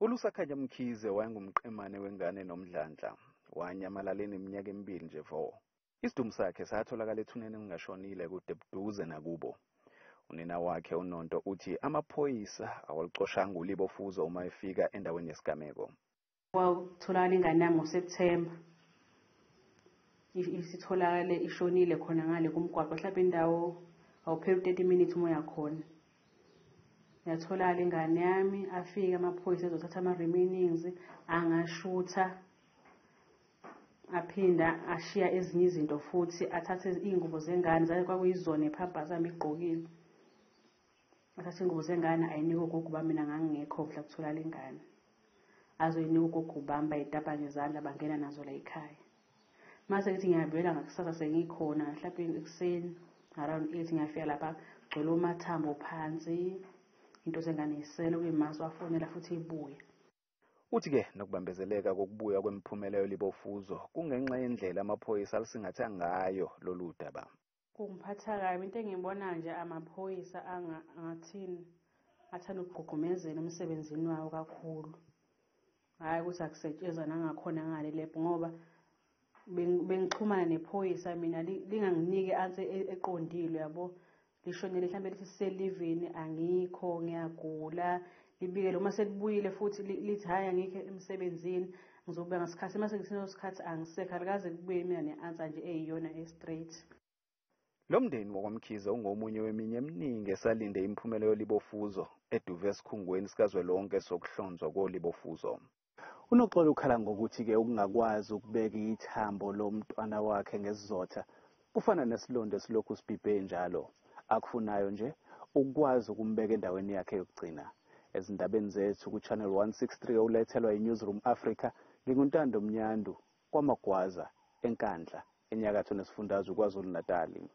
ULusakhanya Mkhize wayengumqemane wengane nomdlandla. Wanyamalala eneminyaka emibili nje vo. Isidumbu sakhe satholakala ethuneni elingashonile kude buduze nakubo. Unina wakhe uNonto uthi amaphoyisa awalicoshanga ulibofuzo uma efika endaweni yesigameko. Kwatholakala ingane yami ngoSepthemba. Isitholakale ishonile khona ngale kumgwaqo, mhlawumbe indawo awupheli u-30 minutes uma uyakhona. Yatholakala ingane yami, afike amaphoyisa ezothatha ama-remainings, angashutha, aphinda ashiya ezinye izinto futhi, athathe iy'ngubo zengane, zaye kwakuyizona ephampasi yami igqokile. Athathe iy'ngubo zengane ayinike ogogo bami, mina ngangingekho mhla kutholakala ingane. Azoyinika ugogo bami, bayitapa ngezandla bangena nazo la ekhaya. Mase ngithi ngiyabuyela ngakusasa sengikhona, mhlawumbe ekuseni around 8 ngiyafika lapha, kugcwele amathambo phansi, into zengane yisele kuyimase wafonela futhi ibuya. Uthi-ke nokubambezeleka kokubuya kwemiphumela yolibofuzo kungenxa yendlela amaphoyisa alisingatha ngayo lolu daba. Kungiphatha kabi into engiyibonayo nje, amaphoyisa angathini athanda ukugqugqumezela emsebenzini wawo kakhulu. Hhayi ukuthi akusetshenzwa nangakhona ngale lab, ngoba bengixhumana nephoyisa mina linganginiki i-answer eqondile, yabo. Lishonele mhlawumbe lithi siselivini, angikho, ngiyagula, libikele uma selibuyile futhi lithi hhayi angikho emsebenzini, ngizobuya ngesikhathi. Uma sekuthina sikhathi angisekho, alikaze kubuye mina ne-answer nje eyiyona e-straight. Lo mndeni wakwaMkhize ungomunye weminye eminingi esalinde imiphumela yolibofuzo eduve esikhungweni sikazwelonke sokuhlonzwa kolibofuzo. UNoxolo ukhala ngokuthi-ke ukungakwazi ukubeka ithambo lomntwana wakhe ngesizotha kufana nesilonda esilokhu sibhibhe njalo. Akufunayo nje ukukwazi ukumbeka endaweni yakhe yokugcina. Ezindabeni zethu ku-Channel 163 olethelwa i-Newsroom Africa, nginguNtando Mnyandu kwaMagwaza, eNkandla, enyakatho nesifundazwe KwaZulu-Natali.